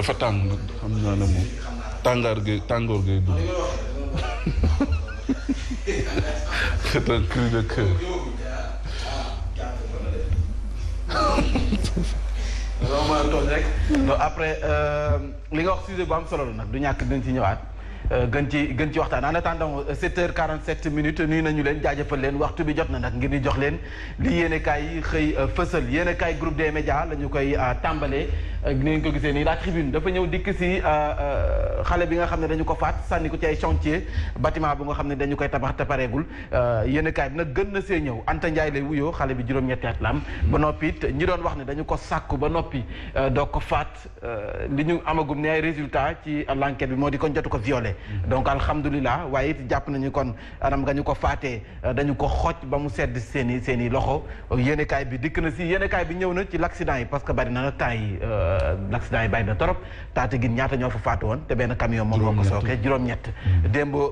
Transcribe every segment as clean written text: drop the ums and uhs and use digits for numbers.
dafa tàng xam naa ne moom tàngoor gay dugg. C'est un cri de cœur. vraiment toog rek. après li nga wax sujet bu am solo la nag du ñàkk dinañ ci ñëwaat. gën ci waxtaan en attendant 7h47 nuyu nañu leen jaajëfal leen waxtu bi jot na nag ngir di jox leen li yéenekaay yi xëy fësal yéenekaay groupe des médias la ñu koy tàmbalee ni ngeen ko gisee nii la tribune dafa ñëw dikk si xale bi nga xam ne dañu ko faat sànni ko ci ay chantier bâtiment bu nga xam ne dañu koy tabax te pareegul yéenekaay bi nag gën na see ñëw Anta Ndiaye lay wuyoo xale bi juróom-ñetti at la am ba noppi it ñi doon wax ne dañu ko sàkku ba noppi doo ko faat li ñu amagum ne ay résultat ci l'enquête bi moo di kon jotu ko violé donc alhamdulilah waaye it jàpp nañu kon anam nga ñu ko faatee dañu ko xoj ba mu sedd seen i loxo yéenekaay bi dikk na si yéenekaay bi ñëw na ci l'accident yi parce que bari na nag temps yi l'accident yi bari na trop taata gin ñaata ñoo fa faatu woon te benn camion moom moo ko sooke juróom-ñett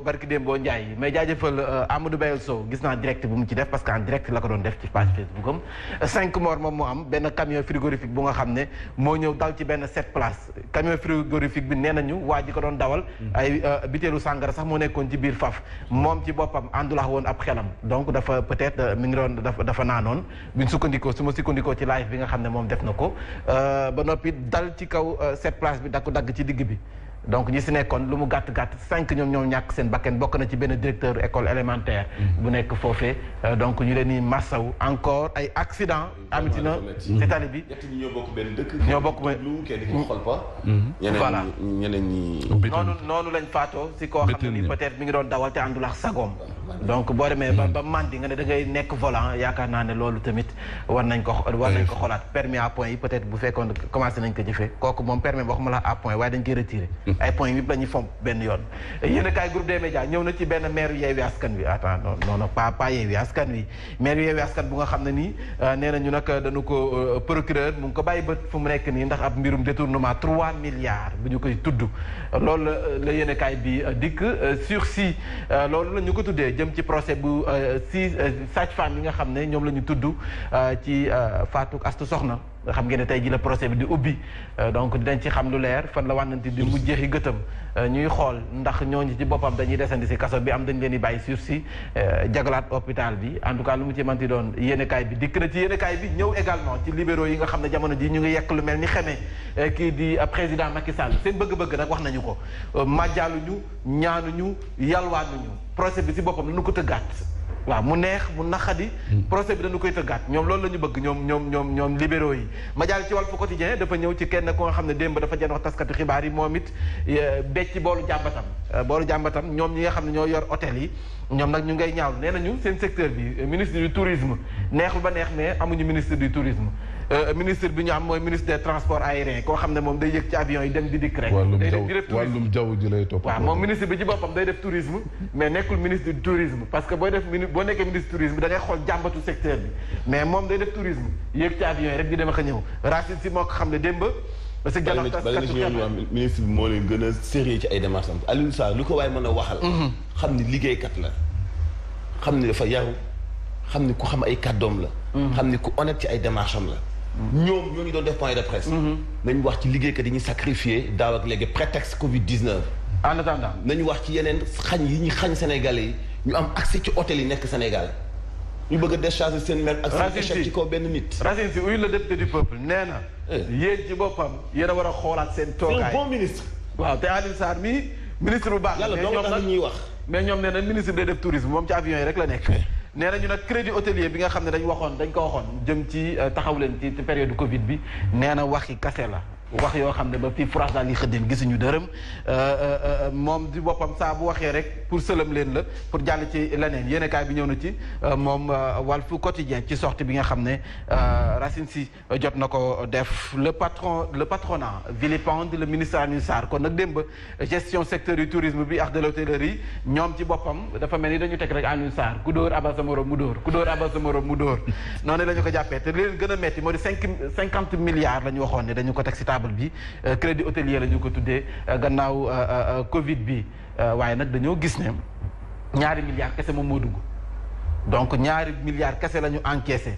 barki démboo Ndiaye mais jaajëfal Amadou Bayel Sow gis naa direct bu mu ci def parce que en direct la ko doon def ci page Facebook am 5 morts moom moo am benn camion frigorifique bu nga xam ne moo ñëw dal ci benn 7 places camion frigorifique bi nee nañu waa ji ko doon dawal ay biteelu sàngara sax moo nekkoon ci biir faf moom ci boppam àndulax woon ab xelam donc dafa peut-être mi ngi doon dafa naanoon buñ sukkandikoo su ma sukkandikoo ci live bi nga xam ne moom def na ko ba noppi dal ci kaw 7 places bi da ko dagg ci digg bi donc ñi si nekkoon lu mu gàtt-gàtt 5 ñoom ñàkk seen bakken bokk na ci benn directeur école élémentaire bu nekk foofee donc ñu leen ni massaw encore ay accident amitina ci tali bi ñoo bokk benn dëkk ñoo bokk kenn ki xol pa voilà ñeneen ñi noonu lañ faatoo si koo xam ne ni peut-être mi ngi doon dawal te àndul ak sagoom donc boo demee ba mandi nga ne da ngay nekk volant yaakaar naa ne loolu tamit war nañ ko xolaat permis à point yi peut-être bu fekkoon commencé nañ ko jëfee kooku moom permis boo xam la à point waaye dañ koy retiré ay points yëpp la ñuy fomp benn yoon yéenekaay groupe des médias ñëw na ci benn maire Yewwi Askan Wi non pas Yewwi Askan Wi maire Yewwi Askan bu nga xam ne nii nee nañu nag dañu ko procureur mu ngi ko bàyyi bët fu mu nekk nii ndax ab mbirum détournement 3 milliards bu ñu koy tudd loolu la yéenekaay bi dikk sursis loolu la ñu ko tuddee jëm ci procès bu 6 sages-femmes yi nga xam ne ñoom la ñu tudd ci Fatou Astou Sokhna nga xam ngeen ne tey ji la procès bi di ubbi donc dinañ ci xam lu leer fan la wànnante di mujjeexi gëtëm ñuy xool ndax ñooñu ci boppam dañuy desandi si kaso bi am dañ leen di bàyyi sursis jagalaat hôpital bi en tout cas lu mu ci manti doon yéenekaay bi dikk na ci yéenekaay bi ñëw également ci libéraux yi nga xam ne jamono ji ñu ngi yekk lu mel ni xeme kii di président Macky Sall seen bëgg-bëgg nag wax nañu ko majjaaluñu ñaanuñu yalwaanuñu procès bi si boppam lañu ko tëggaat waaw mu neex mu naqadi procès bi dañu koy tëggaat ñoom loolu la ñu bëgg ñoom libéraux yi ma jàll ci Walf Quotidien dafa ñëw ci kenn ko nga xam ne démb dafa jën wax taskatu xibaar yi moom it becc boolu jàmbatam ñoom ñi nga xam ne ñoo yor hôtel yi ñoom nag ñu ngay ñaaw nee nañu seen secteur bi ministre du tourisme neexul ba neex mais amuñu ministre du tourisme ministre bi ñu am mooy ministre des transports aériens koo xam ne moom day yëg ci avion yi dem di dikk rek day def wàllum jaww ji lay topp waaw moom ministre bi ci boppam day def tourisme mais nekkul ministre du tourisme parce que boo nekkee ministre tourisme da ngay xool jàmbatu secteur bi mais moom day def tourisme yëg ci avion yi rek di dem ak a ñëw Racine si moo ko xam ne démb parce que janox ministre bi moo leen gën a sérieux ci ay démarches am Alioune Sarr lu ko waaye mën a waxal xam ni liggéeykat la xam ni dafa yaru xam ni ku xam ay kàddoom la xam ni ku honnête ci ay démarches am la ñoom ñoo ngi doon def point de presse nañu wax ci liggéeykat yi ñu sacrifié daaw ak léegi prétexte Covid-19 en attendant nañu wax ci yeneen xañ yi ñu xañ Sénégalais yi ñu am accès ci hôtel yi nekk Sénégal ñu bëgg a décharger seen mer ak seen échec ci kaw benn nit Racine si uy le député du peuple nee na yéen ci boppam yéen a war a xoolaat seen toogaay c'est un bon ministre waaw te Alioune Sarr mii ministre bu baax yàlla dong tax ñuy wax mais ñoom nee na ministre day def tourisme moom ci avion yi rek la nekk nee nañu nag crédit hôtelier bi nga xam ne dañ ko waxoon jëm ci taxaw leen ci période Covid bi nee na waxi kase la wax yoo xam ne ba fii France daal yi xëddeen gisuñu dërëm moom di boppam saa bu waxee rek pour sëlëm leen la pour jàll ci leneen yéenekaay bi ñëw na ci moom Walf Quotidien ci sortie bi nga xam ne Racine Sy jot na ko def le patronat vilipende le ministre Alioune Sarr kon nag démb gestion secteur du tourisme bi ak de l'hôtellerie ñoom ci boppam dafa mel ni dañu teg rek Alioune Sarr ku dóor aba sa morom mu dóor ku dóor aba sa morom mu dóor noonu la ñu ko jàppee te li leen gën a metti moo di 50 milliards la ñu waxoon ne dañu ko teg si bi crédit hôtelier la ñu ko tuddee gannaaw Covid bi waaye nag dañoo gis ne 2 milliards kese moom moo dugg donc 2 milliards kese la ñu encaissé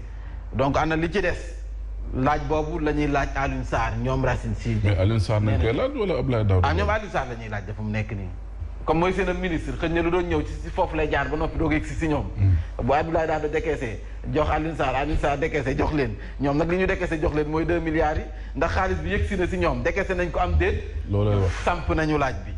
donc ana li ci des laaj boobu la ñuy laaj Alioune Sarr ñoom Racine Sy. mais Alioune Sarr nañ koy laaj wala Abdoulaye Daouda. ñoom Alioune Sarr la ñuy laaj dafa mu nekk nii. comme mooy seen ministre xëy na lu doon ñëw ci foofu lay jaar ba noppi doog yegg si ñoom. bu Abdoulaye Daouda décaissé jox Alioune Sarr décaissé jox leen ñoom nag li ñu décaissé jox leen mooy 2 milliards yi ndax xaalis bi yegg si na si ñoom décaissé nañ ko am déet. loolay wax samp nañu laaj bi.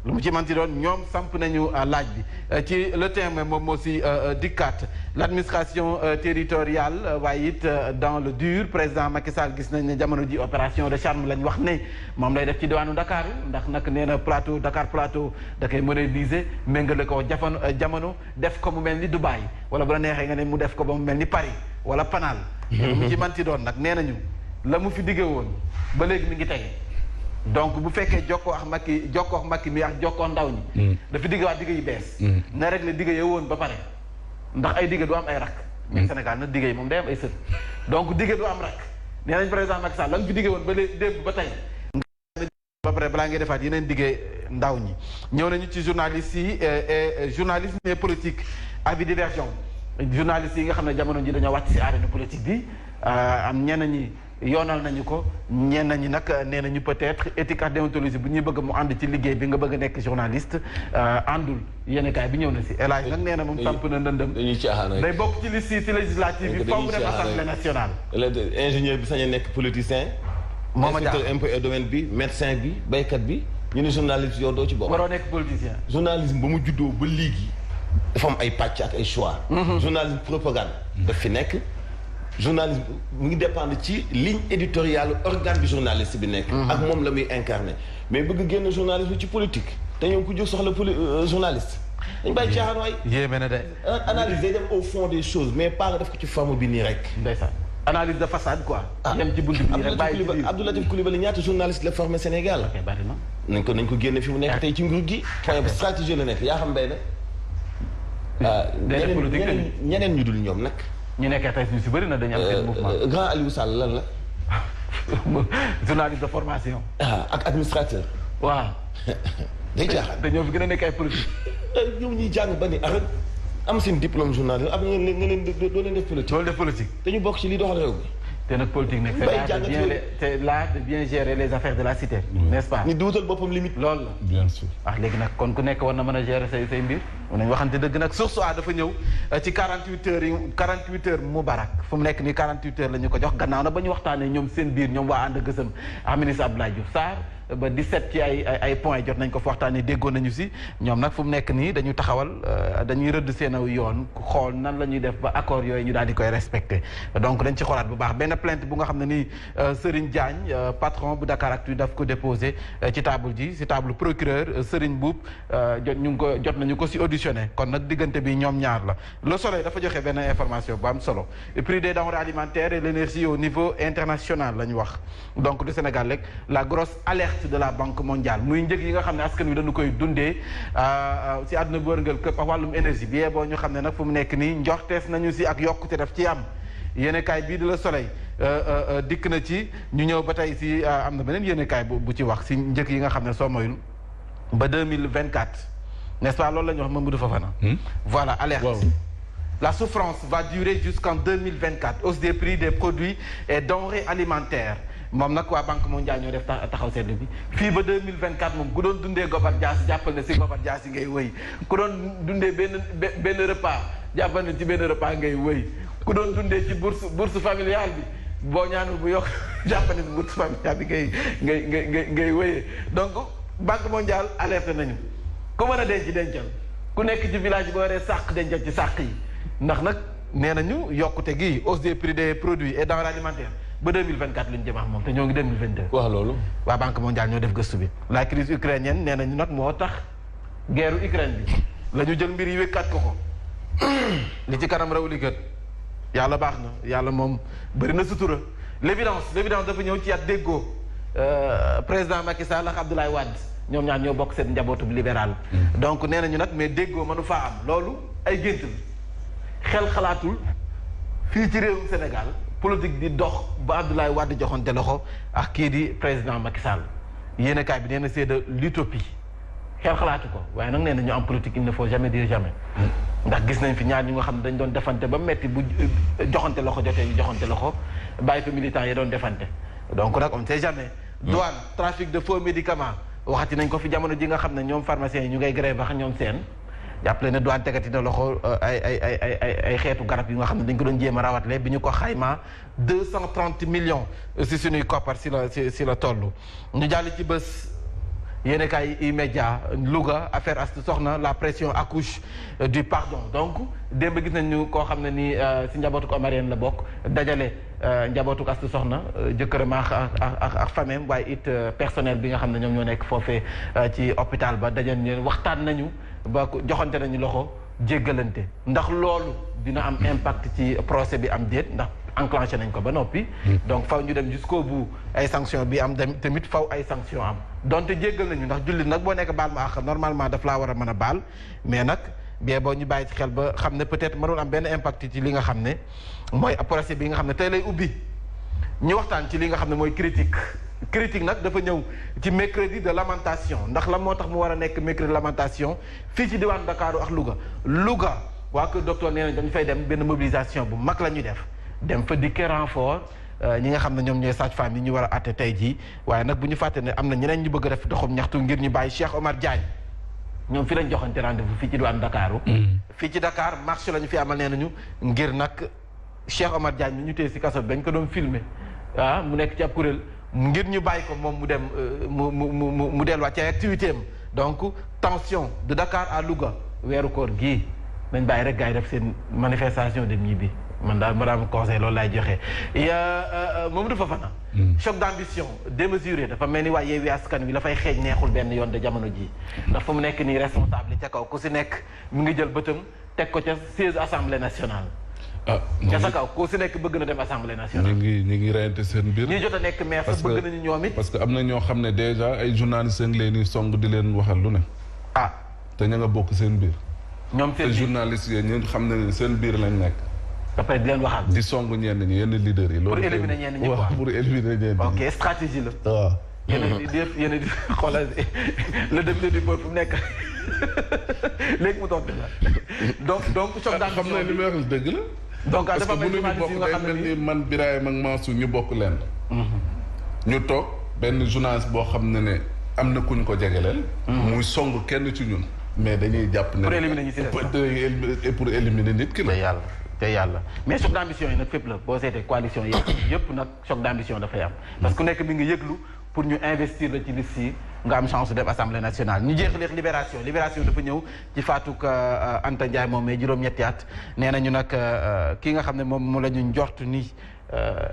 lu mu ci manti doon ñoom samp nañu laaj bi ci le thème moom moo si dikkaat l'administration territoriale waaye it dans le dur président Macky Sall gis nañ ne jamono ji opération de charme lañ wax ne moom lay def ci diwaanu Dakar ndax nag nee na plateau Dakar plateau da koy moderniser méngale ko jamono def ko mu mel ni Dubaï wala bu la neexee nga ne mu def ko ba mu mel ni Paris wala Panal. lu mu ci manti doon nag nee nañu la mu fi digge woon ba léegi mi ngi tege. donc bu fekkee jokkoo ak Macky mi ak jokkoo ndaw ñi. dafa digg waat digg yu bees. na rek la digg ya woon ba pare ndax ay digg du am ay rak. mais Sénégal nag digg yi moom day am ay sët. donc digg du am rak nee nañ président Macky Sall la nga fi digg woon ba léegi démb ba tey. ba pare balaa ngay defaat yeneen digg ndaw ñi ñëw nañu ci journalistes yi et journalisme et politique avis divergent journalistes yi nga xam ne jamono ji dañoo wàcc si arène politique bi am ñenn ñi. yoonal nañu ko ñenn ñi nag nee nañu peut-être éthique ak déontologie bu ñuy bëgg mu ànd ci liggéey bi nga bëgg a nekk journaliste àndul yenn kaay bi ñëw na si El Hadj nag nee na moom samp na ndëndëm day bokk ci liste ci législative bi faw mu dem assemblée nationale ingénieur bi sañ a nekk politicien inspecteur impôt et domaine bi médecin bi baykat bi ñu ne journaliste yow doo ci bokk waroo nekk politicien journalisme ba mu juddoo ba léegi dafa am ay pàcc ak ay choix journalisme propagande daf fi nekk journalisme mu ngi dépendre ci ligne éditoriale organe bi journaliste bi nekk. ak moom la muy incarné mais bëgg génn journalisme ci politique te ñoom ku jóg soxla journaliste. dañ bàyyi caaxaan waay. yéeme na de. analyse day dem au fond des choses mais pas nga def ko ci forme bi nii rek. ndeysaan analyse de façade quoi. yem ci buntu bi rek bàyyi ci Abdou Latif Coulibaly ñaata journaliste la formé Sénégal. ok bari na. nañ ko génne fi mu nekk tey ci nguur gi. point bu stratégie la nekk yaa xam mbay na. ñeneen ñu dul ñoom nag. ñu nekkee tey si bëri na dañu am seen mouvement. grand Aliou Sall lan la. journaliste de formation. ak administrateur. waaw. day jaaxal te ñoo fi gën a nekk ay politique. ñoom ñuy jàng ba ni am seen diplôme journaliste am nga leen doo leen def politique. loolu def politique. te ñu bokk ci lii doxal réew mi. te nag politique nag c'est l'art de bien gérer les affaires de la cité. n'est-ce pas. ni di wutal boppam limite. loolu la. bien sûr. léegi nag kon ku nekk war na mën a gérer say mbir. mun nañu waxante dëgg nag source a dafa ñëw ci 48 heures yi 48 heures Moubarak fu mu nekk nii 48 heures la ñu ko jox gannaaw na ba ñu waxtaanee ñoom seen biir ñoom waa ànd gësëm ak ministre Abdoulaye Diouf Sarr ba 17 ci ay points jot nañ ko fa waxtaanee déggoon nañu si ñoom nag fu mu nekk nii dañu taxawal dañuy rëdd seen yoon xool nan la ñuy def ba accord yooyu ñu daal di koy respecté donc dañ ci xoolaat bu baax benn plainte bu nga xam ne nii Serigne Diagne patron bu Dakaractu daf ko déposé ci table ji si table procureur Serigne Boub jot nañu ko si auditionné kon nag diggante bi ñoom ñaar la Le Soleil dafa joxe benn information bu am solo prix des denrées alimentaires et l'énergie au niveau international la ñu wax donc du Sénégal rek la grosse alerte de la Banque mondiale muy njëg yi nga xam ne askan wi dañu koy dundee si àdduna bu wërngal këpp ak wàllum énergie bi boo ñu xam ne nag fu mu nekk nii njortees nañu si ak yokkute daf ci am yéenekaay bii di Le Soleil dikk na ci ñu ñëw ba tey si am na beneen yéenekaay bu ci wax si njëg yi nga xam ne soo moyul ba 2024 n'est-ce pas loolu la ñu wax Mamadou Fofana. voilà alerte. Wow. La souffrance va durer jusqu'en 2024 hausse des prix des produits et denrées alimentaires moom nag waa Banque mondiale ñoo def taxaw seetlu bi fii ba 2024 moom ku doon dundee gobar jaas jàppal ne si gobar jaas yi ngay wëy ku doon dundee benn repas jàppal ne ci benn repas ngay wëy ku doon dundee ci bourse familiale bi boo ñaanul bu yokk jàppal ne si bourse familiale bi ngay wëyee donc Banque mondiale alerte nañu ku mën a dencal ku nekk ci village boo waree sàq dencal ci sàq yi ndax nag nee nañu yokkute gi hausse des prix des produits et denrées alimentaires ba 2024 lu ñu jëm ak moom te ñoo ngi 2022. wax loolu. waa Banque mondiale ñoo def gëstu bi. la crise ukrainienne nee nañu nag moo tax guerre Ukraine bi la ñu jël mbir yi wékkaat ko li ci kanam raw li gët yàlla baax na yàlla moom bëri na sutura l'évidence dafa ñëw ci at déggoo président Macky Sall ak Abdoulaye Wade ñoom ñaar ñoo bokk seen njabootu libéral. donc nee nañu nag mais déggoo mënu faa am loolu ay gént la xel xalaatul fii ci réewum Sénégal. politique di dox ba Abdoulaye Wade joxonte loxo ak kii di président Macky Sall yéenekaay bi nee na c'est de l'utopie xel xalaatu ko waaye nag nee na ñu am politique il ne faut jamais dire jamais. ndax gis nañ fi ñaar ñu nga xam ne dañ doon defante ba metti bu joxante loxo jotee ñu joxante loxo bàyyi fa militants yi doon defante donc nag on ne sait jamais. douane trafic de faux médicaments waxati nañ ko fi jamono ji nga xam ne ñoom pharmaciens yi ñu ngay grève wax ñoom seen jàppale ne douane tegati na loxo ay xeetu garab yu nga xam ne dañ ko doon jéem a rawatle bi ñu ko xaymaa 230 millions si suñuy koppar si la toll ñu jàll ci bés. yéen kay immédiat Louga affaire Astou Sokhna la pression accouche du pardon donc démb gis nañu koo xam ne nii si njabootu ko Omarienne la bokk dajale njabootu Astou Sokhna jëkkëram ak famem waaye it personnel bi nga xam ne ñoom ñoo nekk foofee ci hôpital ba dajal ñu waxtaan nañu ba joxante nañu loxo jéggalante ndax loolu dina am impact ci procès bi am déet ndax enclenché nañ ko ba noppi. donc faw ñu dem jusqu'au bout ay sanction bi am tamit faw ay sanction am donte jéggal nañu ndax jullit nag boo nekk baal ma àq normalement daf laa war a mën a baal mais nag bien boo ñu bàyyi ci xel ba xam ne peut-être mënul am benn impact ci li nga xam ne mooy procès bi nga xam ne tey lay ubbi ñu waxtaan ci li nga xam ne mooy critique nag dafa ñëw ci mercredi de lamentation ndax la moo tax mu war a nekk mercredi de lamentation fii ci diwaanu Dakar ak Louga waa kër docteur nee nañ dañu fay dem benn mobilisation bu mag la ñuy def dem fa dikkee renfort ñi nga xam ne ñoom ñooy sage-femme yi ñu war a àtte tey jii waaye nag bu ñu fàtte ne am na ñeneen ñu bëgg a def doxum ñaxtu ngir ñu bàyyi Cheikh Omar Diagne ñoom fi lañ joxante rendez-vous fii ci diwaanu Dakar. fii ci Dakar marché la ñu fi amal nee nañu ngir nag Cheikh Omar Diagne mi ñu téye si kaso bi bañ ko doon filmer mu nekk ci ab kuréel ngir ñu bàyyi ko moom mu dem mu delluwaat ci ay activité am donc tension de Dakar à Louga weeru koor gii nañ bàyyi rek gars yi def seen manifestation de ñibbi. man daal madame conseil loolu laay joxe Mamadou Fofana. choc d'ambition démesuré dafa mel ni waa Yewwi Askan Wi la fay xeeñ neexul benn yoon de jamono ji ndax fa mu nekk nii responsable ca kaw ku si nekk mu ngi jël bëtam teg ko ca siège assemblée nationale. ca sa kaw ku si nekk bëgg na dem assemblée nationale. ñu ngi reyante seen biir. ñi jot a nekk maire sax bëgg nañu ñoom it. parce que am na ñoo xam ne déjà ay journalistes ngi leen di song di leen waxal lu ne. te ña nga bokk seen biir. ñoom seen biir te journalistes yi ñu xam ne seen biir lañ nekk. après di leen waxal. di song ñenn ñi yenn leaders yi. pour éliminer ñenn ñi quoi pour éliminer ñenn ñi. ok stratégie la. waaw. yéen a di xoolal le député du peuple fu mu nekk léegi mu tontu la donc choc d'ambition xam na li may wax dëgg la. donc parce que dafa mënuñu bokk day mel ni man Birahim ak Mansour ñu bokk leen. ñu toog benn journaliste boo xam ne am na ku ñu ko jegeleel. muy song kenn ci ñun. mais dañuy jàpp ne. pour éliminer ñi si des pour éliminer nit ki la. te yàlla mais choc d'ambition yi nag fépp la boo seetee coalition yi yëpp nag choc d'ambition dafay am parce que ku nekk mi ngi yëglu pour ñu investir la ci liste yi nga am chance dem assemblée nationale ñu jeexaleeg libération dafa ñëw ci faatuk Anta Ndiaye moom mais juróom-ñetti at nee nañu nag kii nga xam ne moom la ñu njort ni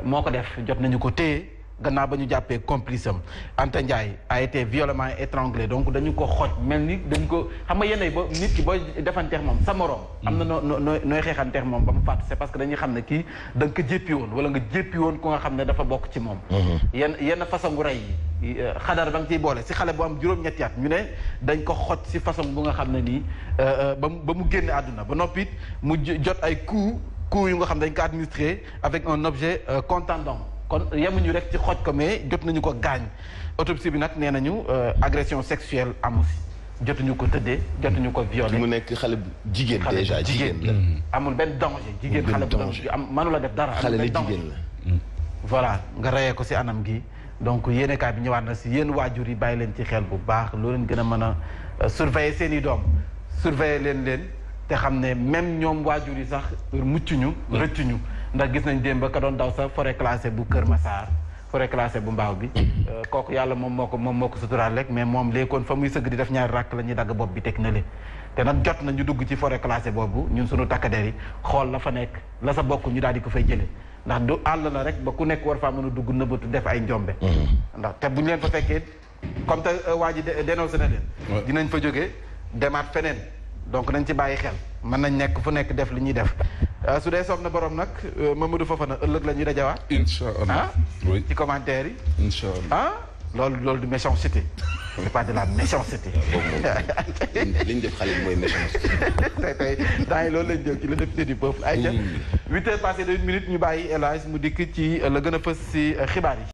moo ko def jot nañu ko téye gannaaw ba ñu jàppee complice am Anta Ndiaye a été violemment étranglé donc dañu ko xoj mel ni dañ ko xam nga yenn yi ba nit ki booy defanteex moom sa morom am na nooy xeexanteex moom ba mu fàttu c'est parce que dañuy xam ne kii da nga ko jéppi woon wala nga jéppi woon ku nga xam ne dafa bokk ci moom yenn façon gu rey yi xadar ba nga ciy boole si xale bu am juróom-ñetti at ñu ne dañ ko xoj si façon bu nga xam ne nii ba mu génne àdduna ba noppi mu jot ay coups yu nga xam ne dañ ko administré avec un objet contondant kon yemuñu rek ci xoj ko mais jot nañu ko gaañ autopsie bi nag nee nañu agression sexuelle amu si jotuñu ko tëddee jotuñu ko violé. mu nekk xale bu jigéen déjà jigéen la. amul benn danger jigéen xale bu am mënu la def dara. xale la jigéen la. voilà nga reyee ko si anam gi donc yéenekaay bi ñëwaat na si yéen waajur yi bàyyi leen ci xel bu baax loo leen gën a mën a surveiller seen i doom surveiller leen te xam ne même ñoom waajur yi sax muccuñu rëccuñu. ndax gis nañ démb ka doon daw sa forêt classée bu Kër Massar forêt classée bu Mbaaw bi kooku yàlla moom moo ko suturaal rek mais moom léegoon fa muy sëgg di def ñaari rakk la ñuy dagg bopp bi teg na le te nag jot na ñu dugg ci forêt classée boobu ñun suñu takkader yi xool la fa nekk la sa bokk ñu daal di ko fay jële ndax du àll la rek ba ku nekk war faa mën a dugg nëbbatu def ay njombe ndax te bu ñu leen fa fekkee comme te waa ji dénoncé na leen dinañ fa jógee demaat feneen donc nañ ci bàyyi xel mën nañ nekk fu nekk def li ñuy def su dee soob na borom nag Mamadou Fofana ëllëg la ñuy dajawaat. incha allah oui ci commentaire yi. incha allah loolu du méchanceté. c'est pas de la méchanceté. li ñu def xale bi mooy méchanceté. tey temps yi loolu lañ jël ci le député du peuple. ay 8 heures passées de 1 minute ñu bàyyi El Hadj mu dikk ci la gën a fës si xibaar yi.